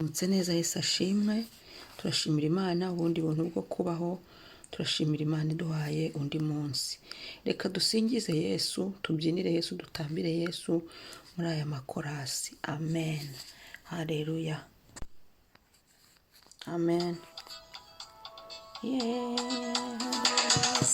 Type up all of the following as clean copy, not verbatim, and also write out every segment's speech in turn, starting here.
Mwaramutse neza. Yesu ashimwe. Turashimira Imana ubundi buntu bwo kubaho. Turashimira Imana iduhaye undi munsi. Reka dusingize Yesu, tubyinire Yesu, dutambire Yesu muri aya makorasi. Amen, haleluya, amen, yeah.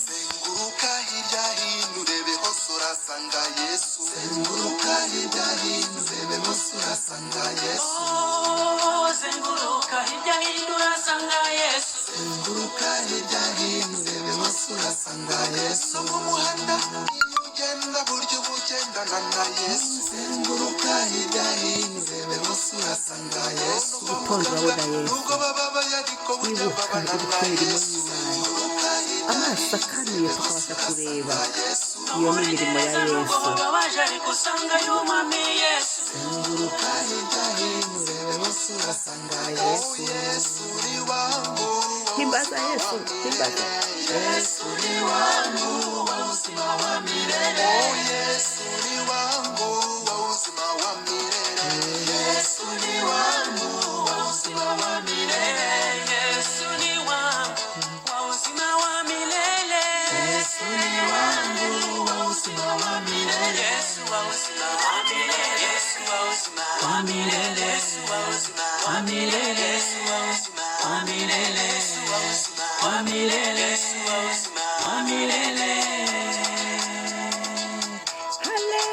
Zenguruka hirya hino urebe hose, urasanga Yesu. Zenguruka hirya hino urebe hose, urasanga Yesu. Oh, zenguruka hirya hino urasanga Yesu. Zenguruka hirya hino urebe hose, urasanga Yesu. Mu muhanda iyo ugenda, buryo uba ugendana na Yesu. Zenguruka hirya hino urebe hose, urasanga Yesu. Gitondo urabona Yesu. Nubwo bababaye ariko burya Wibuka babana na gukora imirimo Yesu. y'Imana. Zenguruka hirya Amaso akanuye, tukabasha kureba. Yesu. Iyo ni imirimo ya Nubwo Yesu. bababaje ariko usanga y'umwami Yesu. Zenguruka hirya hino urebe hose, urasanga Yesu. Yesu ni wangu. Himbaza Yesu, himbaza. Yesu ni wangu wa uzima wa milele. Yesu ni wangu wa uzima wa milele. Yesu ni wangu wa uzima wa milele. Yesu ni wangu wa uzima wa milele. Yesu ni wangu wa uzima wa milele. Yesu wa uzima wa milele. Yesu wa uzima wa milele. Yesu wa uzima wa milele. Yesu wa uzima wa milele. Yesu wa uzima wa milele. Yesu wa uzima wa milele.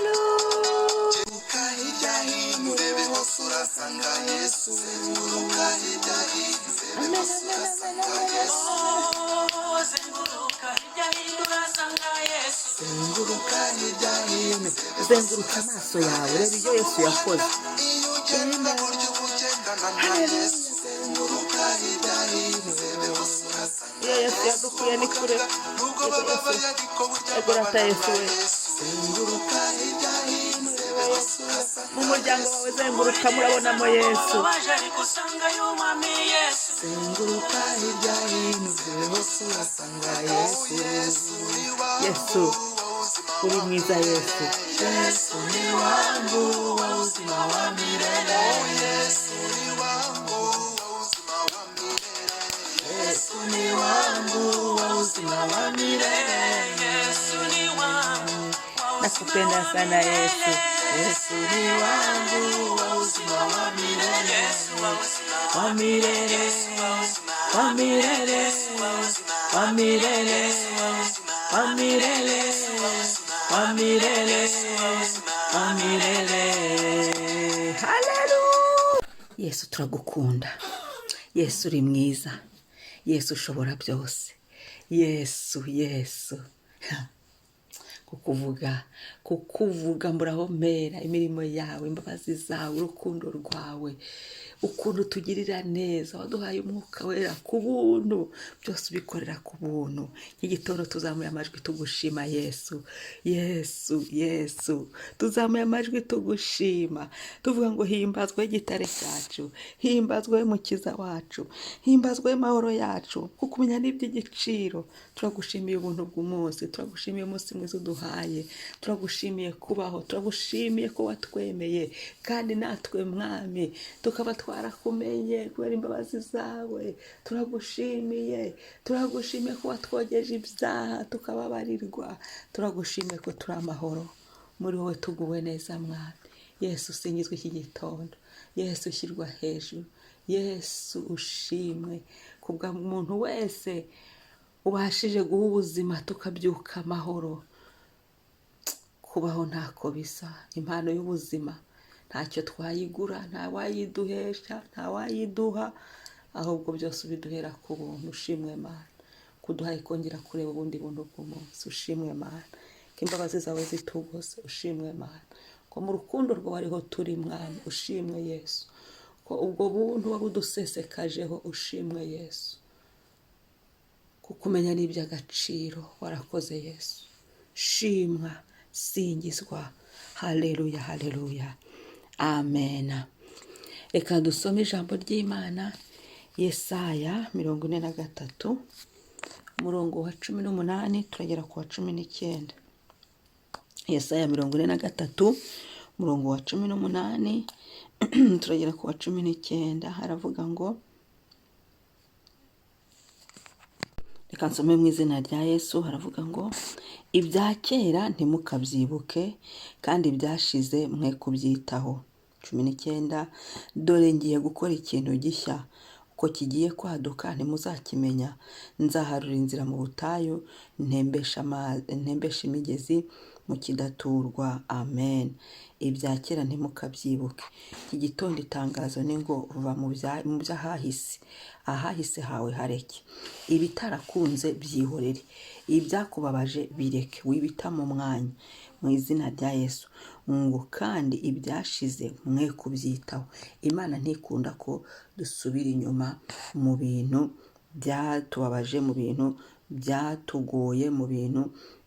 Haleluya. Zenguruka hirya hino urebe hose, urasanga Yesu. Zenguruka hirya hino urebe Amen. hose, Amen, amen. urasanga Amen. Yesu. Oh, zenguruka hirya hino urasanga Yesu. Zenguruka hirya hino. Zenguruka amaso yawe, reba ibyo Yesu yakoze. Iyo ugenda, burya uba ugendana na Yesu. Zenguruka hirya hino urebe hose, urasanga Iyo Yesu yadukuye ni kure. Nubwo Yego Yesu. bababaye ariko burya Yego rata. babana Yesu na we. Yesu. Zenguruka hirya hino urebe hose, urasanga Mu muryango wawe zenguruka, murabonamo Yesu. Bababaje ariko usanga y'umwami Yesu. Zenguruka hirya hino urebe hose, urasanga Yesu. Yesu ni wangu Yesu wa uzima uri wa mwiza Yesu. Yesu ni wangu wa uzima wa milele. Yesu ni wangu wa uzima wa milele. Yesu ni wangu wa uzima wa milele. Yesu ni wangu wa uzima Nakupenda wa sana Yesu. milele. Yesu ni wangu wa uzima wa milele. Yesu wa uzima Wa milele. Yesu wa uzima Wa milele. Yesu wa uzima Wa milele. Yesu wa uzima Wa milele. Yesu wa uzima Wa milele. Yesu wa uzima Wa milele. Haleluya. Yesu, turagukunda. Yesu, uri mwiza. Yesu, ushobora byose. Yesu, Yesu, kukuvuga, kukuvuga mburaho mpera. Imirimo yawe, imbabazi zawe, urukundo rwawe, ukuntu tugirira neza, waduhaye Umwuka Wera ku buntu, byose ubikorera ku buntu. Iki gitondo tuzamuye amajwi tugushima, Yesu, Yesu, Yesu. Tuzamuye amajwi tugushima, tuvuga ngo himbazwe igitare cyacu, himbazwe Mukiza wacu, himbazwe mahoro yacu. Kukumenya ni iby'igiciro. Turagushimiye ubuntu bw'umunsi, turagushimiye umunsi mwiza uduhaye, turagushimiye kubaho, turagushimiye ko watwemeye kandi natwe Mwami tukaba twarakumenye kubera imbabazi zawe. Turagushimiye, turagushimiye ko watwogeje ibyaha tukababarirwa. Turagushimiye ko turi amahoro muri wowe, tuguwe neza. Mwami Yesu, usingizwe iki gitondo. Yesu, ushyirwa hejuru. Yesu, ushimwe kubwa muntu wese ubashije guha ubuzima tukabyuka amahoro. Kubaho ntako bisa. Impano y'ubuzima ntacyo twayigura, nta wayiduhesha, nta wayiduha, ahubwo byose ubiduhera ku buntu. Ushimwe Mana kuduhaye kongera kureba ubundi buntu bw'umunsi. Ushimwe Mana ko imbabazi zawe zitugose. Ushimwe Mana ko mu rukundo rwawe ariho turi. Mwami, ushimwe Yesu ko ubwo buntu wabudusesekajeho. Ushimwe Yesu, kukumenya ni iby'agaciro. Warakoze Yesu, shimwa, singizwa. Haleluya, haleluya, amen. Reka dusome ijambo ry'Imana, Yesaya 43, umurongo wa 18 turagera ku wa 19. Yesaya 43, umurongo wa 18. Turagera ku wa 19, haravuga ngo, reka nsome mu izina rya Yesu. Haravuga ngo: "Ibya kera ntimukabyibuke, kandi ibyashize mwe kubyitaho." 19: "Dore ngiye gukora ikintu gishya, uko kigiye kwaduka ntimuzakimenya. Nzaharura inzira mu butayu, ntembesha imigezi mu kidaturwa." Amen. Ibya kera ntimukabyibuke. Iki gitondo itangazo ni ngo: va mu by'ahahise. Ahahise hawe hareke, ibitarakunze byihorere, ibyakubabaje bireke, wibita mu mwanya mu izina rya Yesu. Ngo kandi ibyashize mwe kubyitaho. Imana ntikunda ko dusubira inyuma mu bintu byatubabaje, mu bintu byatugoye, mu bintu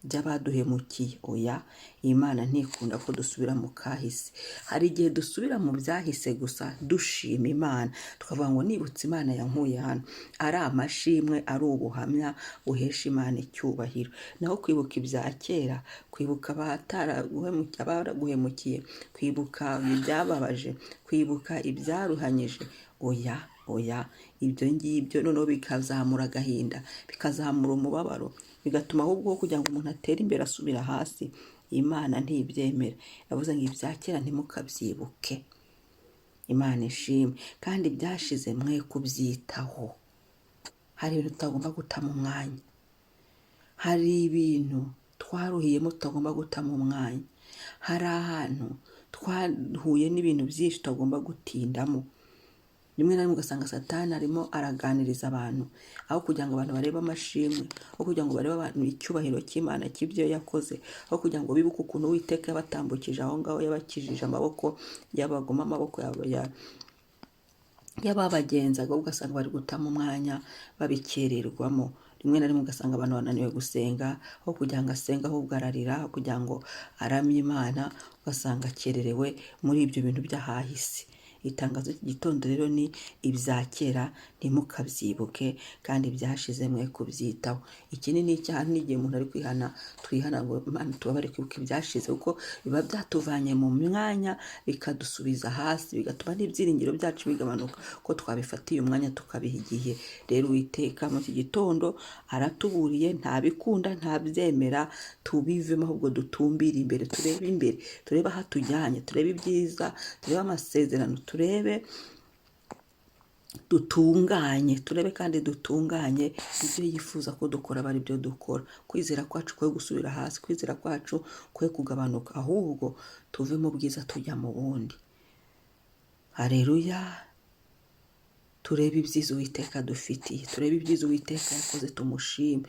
by'abaduhemukiye. Oya, Imana ntikunda ko dusubira mu kahise. Hari igihe dusubira mu byahise gusa dushima Imana, tukavuga ngo: "Nibutse Imana yankuye hano," ari amashimwe, ari ubuhamya buhesha Imana icyubahiro. Naho kwibuka ibya kera, kwibuka abaraguhemukiye, kwibuka ibyababaje, kwibuka ibyaruhanyije, oya, oya, ibyo ngibyo noneho bikazamura agahinda, bikazamura umubabaro, bigatuma ahubwo kugira ngo umuntu atere imbere asubira hasi. Imana ntibyemera. Yavuze ngo: "Ibya kera ntimukabyibuke." Imana ishimwe. "Kandi ibyashize mwe kubyitaho." Hari ibintu tutagomba guta mu mwanya, hari ibintu twaruhiyemo tutagomba guta mu mwanya, hari ahantu twahuye n'ibintu byinshi tutagomba gutindamo. Rimwe na rimwe ugasanga Satani arimo araganiriza abantu, aho kugira ngo abantu barebe amashimwe, aho kugira ngo barebe abantu icyubahiro cy'Imana cy'ibyo yakoze, aho kugira ngo bibuke ukuntu Uwiteka yabatambukije aho ngaho, yabakijije amaboko y'abagome, amaboko y'ababagenzaga, ugasanga bari gutama umwanya babikererwamo. Rimwe na rimwe ugasanga abantu bananiwe gusenga, aho kugira ngo asenge ahubwo ararira, aho kugira ngo aramye Imana ugasanga akererewe muri ibyo bintu by'ahahise. Itangazo ry'igitondo rero ni: ibya kera ntimukabyibuke, kandi ibyashize mwe kubyitaho. Iki ni n'icyaha. N'igihe umuntu ari kwihana, twihana ngo: "Imana tubabare kwibuka ibyashize," kuko biba byatuvanye mu mwanya, bikadusubiza hasi, bigatuma n'ibyiringiro byacu bigabanuka, ko twabifatiye umwanya tukabiha igihe. Rero Uwiteka muri iki gitondo aratuburiye, ntabikunda, ntabyemera. Tubivemo, ahubwo dutumbire imbere, turebe imbere, turebe aho tujyanye, turebe ibyiza, turebe amasezerano, turebe dutunganye, turebe kandi dutunganye ibyo yifuza ko dukora, aba ari byo dukora. Kwizera kwacu kwe gusubira hasi, kwizera kwacu kwe kugabanuka, ahubwo tuve mu bwiza tujya mu bundi. Hareruya! Turebe ibyiza Uwiteka dufitiye, turebe ibyiza Uwiteka yakoze, tumushime.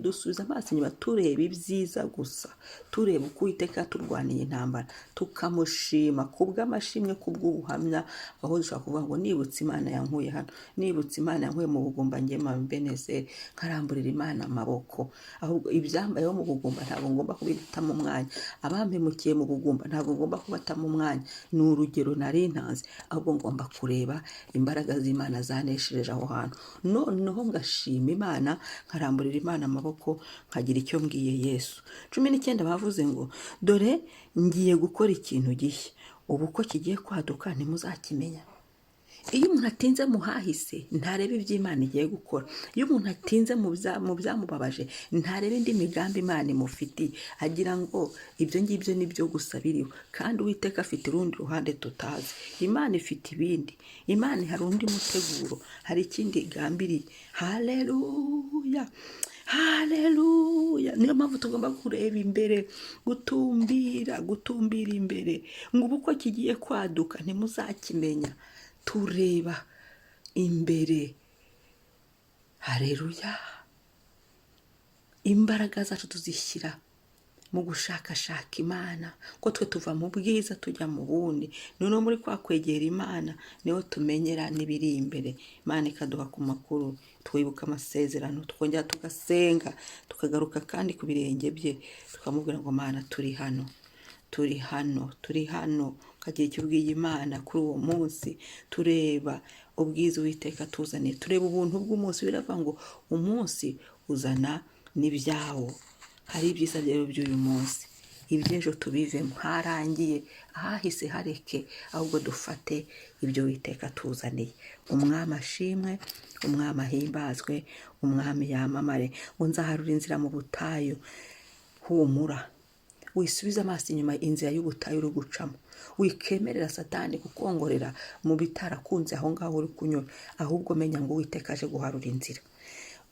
Dusubize amaso inyuma, tureba ibyiza gusa, tureba uko Uwiteka yaturwaniye intambara, tukamushima kubw'amashimwe, kubw'ubuhamya, aho dushobora kuvuga ngo: "Nibutse Imana yankuye hano, nibutse Imana yankuye mu bugumba, njye Benezeri nkaramburira Imana amaboko." Ahubwo ibyambayeho mu bugumba ntabwo ngomba kubitamo umwanya, abampemukiye mu bugumba ntabwo ngomba kubatamo umwanya, ni urugero nari ntanze. Ahubwo ngomba kureba imbaraga z'Imana zaneshereje aho hantu, noneho ngashima Imana, nkaramburira Imana amaboko, nkagira icyo mbwiye Yesu. 19 bavuze ngo: "Dore ngiye gukora ikintu gishya, ubu ko kigiye kwaduka ntimuzakimenya." Iyo umuntu atinze mu hahise ntareba ibyo Imana igiye gukora. Iyo umuntu atinze mu byamubabaje ntareba indi migambi Imana imufitiye, agira ngo ibyo ngibyo ni byo gusa biriho, kandi Uwiteka afite urundi ruhande tutazi. Imana ifite ibindi, Imana hari undi muteguro, hari ikindi igambiriye. Haleluya, haleluya! Niyo mpamvu tugomba kureba imbere, gutumbira, gutumbira imbere, ngo ubu uko kigiye kwaduka ntimuzakimenya. Tureba imbere. Hareruya! Imbaraga zacu tuzishyira mu gushakashaka Imana, ko twe tuva mu bwiza tujya mu bundi. Noneho muri kwa kwegera Imana niho tumenyera n'ibiri imbere, Imana ikaduha ku makuru, twibuka amasezerano, tukongera tugasenga, tukagaruka kandi ku birenge bye, tukamubwira ngo: "Mana, turi hano, turi hano, turi hano." Ukagira icyo ubwiye Imana kuri uwo munsi. Tureba ubwiza Uwiteka atuzaniye, tureba ubuntu bw'umunsi. Biravuga ngo umunsi uzana n'ibyawo. Hari ibyiza rero by'uyu munsi. Iby'ejo tubivemo, harangiye, ahahise hareke, ahubwo dufate ibyo Uwiteka atuzaniye. Umwami ashimwe, Umwami ahimbazwe, Umwami yamamare. Ngo nzaharura inzira mu butayu. Humura, wisubize amaso inyuma, inzira y'ubutayu uri gucamo. Wikemerera Satani kukongorera mu bitarakunze aho ngaho uri kunyura, ahubwo menya ngo Uwiteka aje guharura inzira.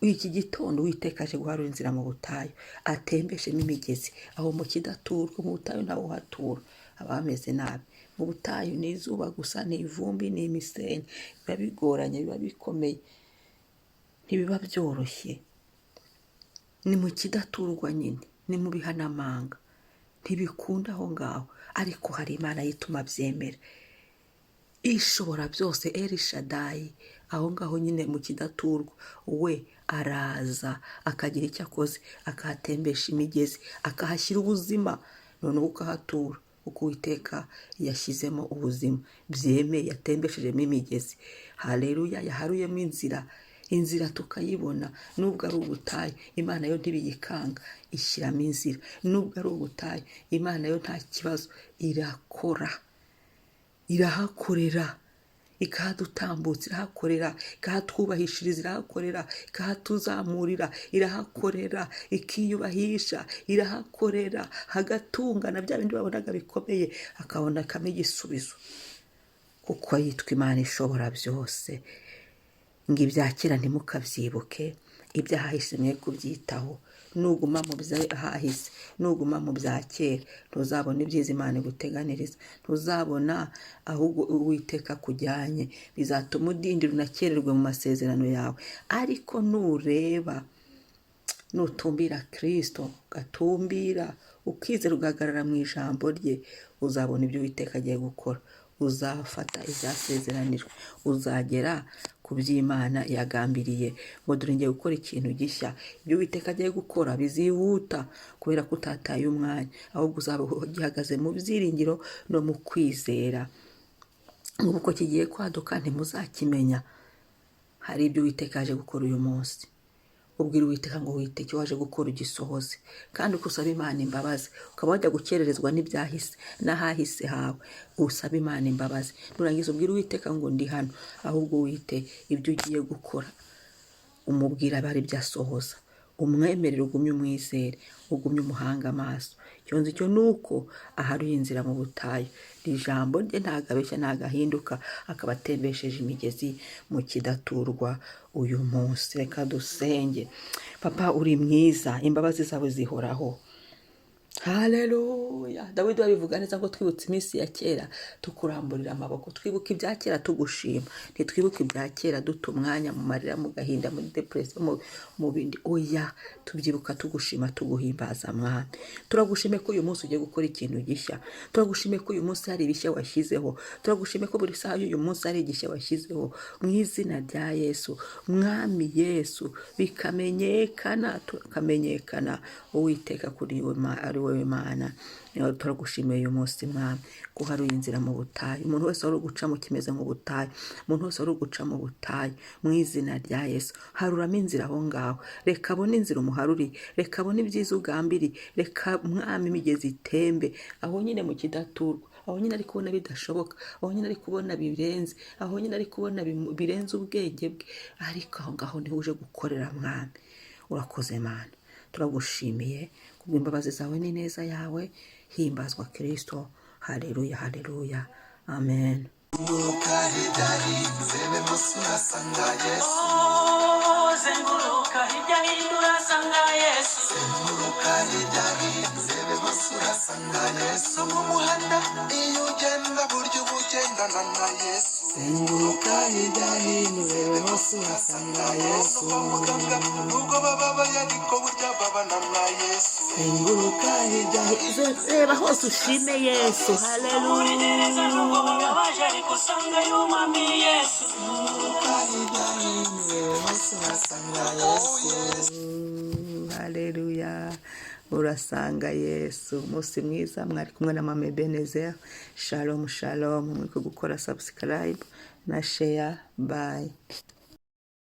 Iki gitondo Uwiteka aje guharura inzira mu butayu, atembeshemo imigezi aho mu kidaturwa. Mu butayu ntawe uhatura, haba hameze nabi. Mu butayu ni izuba gusa, ni ivumbi, ni imisenyi, biba bigoranye, biba bikomeye, ntibiba byoroshye. Ni mu kidaturwa nyine, ni mu bihanamanga, ntibikunda aho ngaho, ariko hari Imana yituma byemera, ishobora byose, Elishadayi. Aho ngaho nyine mu kidaturwa, we araza akagira icyo akoze, akahatembesha imigezi, akahashyira ubuzima, noneho ukahatura uko Uwiteka yashyizemo ubuzima byemeye, yatembeshejemo imigezi. Haleluya! Yaharuyemo inzira, inzira tukayibona. Nubwo ari ubutayu, Imana yo ntibiyikanga, ishyiramo inzira. Nubwo ari ubutayu, Imana yo nta kibazo, irakora, irahakorera, ikahadutambutsa, irahakorera, ikahatwubahishiriza, irahakorera, ikahatuzamurira, irahakorera, ikiyubahisha, irahakorera, hagatungana. Bya bindi babonaga bikomeye hakabonekamo igisubizo, kuko yitwa Imana ishobora byose. Ngo ibya kera ntimukabyibuke, ibyahahise mwe kubyitaho. Nuguma mu byahahise, nuguma mu bya kera, ntuzabona ibyiza Imana iguteganiriza, ntuzabona ahubwo Uwiteka akujyanye. Bizatuma udindira, unakererwe mu masezerano yawe. Ariko nureba, nutumbira Kirisito, ugatumbira, ukizera, ugahagarara mu ijambo rye, uzabona ibyo Uwiteka agiye gukora, uzafata ibyasezeranijwe, uzagera ku by'Imana yagambiriye. Ngo dore ngiye gukora ikintu gishya. Ibyo Uwiteka agiye gukora bizihuta kubera ko utataye umwanya, ahubwo uzaba ugihagaze mu byiringiro no mu kwizera. Ngo uko kigiye kwaduka ntimuzakimenya. Hari ibyo Uwiteka yaje gukora uyu munsi. Ubwira Uwiteka ngo wite icyo waje gukora ugisohoze, kandi uko usaba Imana imbabazi, ukaba wajya gukererezwa n'ibyahise n'ahahise hawe, usaba Imana imbabazi. Nurangiza ubwira Uwiteka ngo ndi hano, ahubwo wite ibyo ugiye gukora, umubwira abe ari byo asohoza, umwemerere, ugumye umwizere, ugumye umuhanga amaso. Icyo nzi cyo ni uko aharuye inzira mu butayu. Ijambo rye ntabwo abeshya, ntabwo ahinduka, akaba atembesheje imigezi mu kidaturwa uyu munsi. Reka dusenge. Papa, uri mwiza, imbabazi zawe zihoraho. Haleluya! Dawidi babivuga neza ngo twibutse iminsi ya kera, tukuramburira amaboko. Twibuka ibya kera tugushima, ntitwibuke ibya kera duta umwanya mu marira, mu gahinda, muri depression, mu bindi. Oya, tubyibuka tugushima, tuguhimbaza. Mwami, turagushime ko uyu munsi ugiye gukora ikintu gishya. Turagushime ko uyu munsi hari ibishya washyizeho. Turagushime ko buri saha y'uyu munsi hari igishya washyizeho, mu izina rya Yesu. Mwami Yesu, bikamenyekana, tukamenyekana, Uwiteka, kuri we ari wowe Mana. Turagushimiye uyu munsi, Mwami, ko haruye inzira mu butayu. Umuntu wese wari guca mu kimeze nk'ubutayu, umuntu wese wari guca mu butayu, mu izina rya Yesu, haruramo inzira aho ngaho. Reka abone inzira umuharuriye, reka abone ibyiza ugambiriye, reka, Mwami, imigezi itembe aho nyine mu kidaturwa, aho nyine ari kubona bidashoboka, aho nyine ari kubona birenze, aho nyine ari kubona birenze ubwenge bwe, ariko aho ngaho niho uje gukorera. Mwami, urakoze. Mana, turagushimiye kubw'imbabazi zawe n'ineza yawe. Himbazwa Kirisito. Haleluya, haleluya, amen. Zenguruka hirya hino urebe hose urasanga Yesu. Oh, zenguruka hirya hino urasanga Yesu. Zenguruka hirya hino urebe hose urasanga Yesu. Mu muhanda iyo ugenda, burya uba ugendana na Yesu. Zenguruka hirya hino urebe hose uhasanga Yesu. No kwa muganga nubwo bababaye, ariko burya babana na Yesu. Zenguruka hirya hino. Reba hose ushime Yesu. Muri gereza nubwo Haleluya. bababaje, ariko usangayo Umwami Yesu. Zenguruka hirya hino urebe hose uhasanga Yesu. Haleluya, urasanga Yesu. Umunsi mwiza. Mwari kumwe na Mama Ebenezer. Shalom, shalom. Muri gukora subscribe na share. Bye.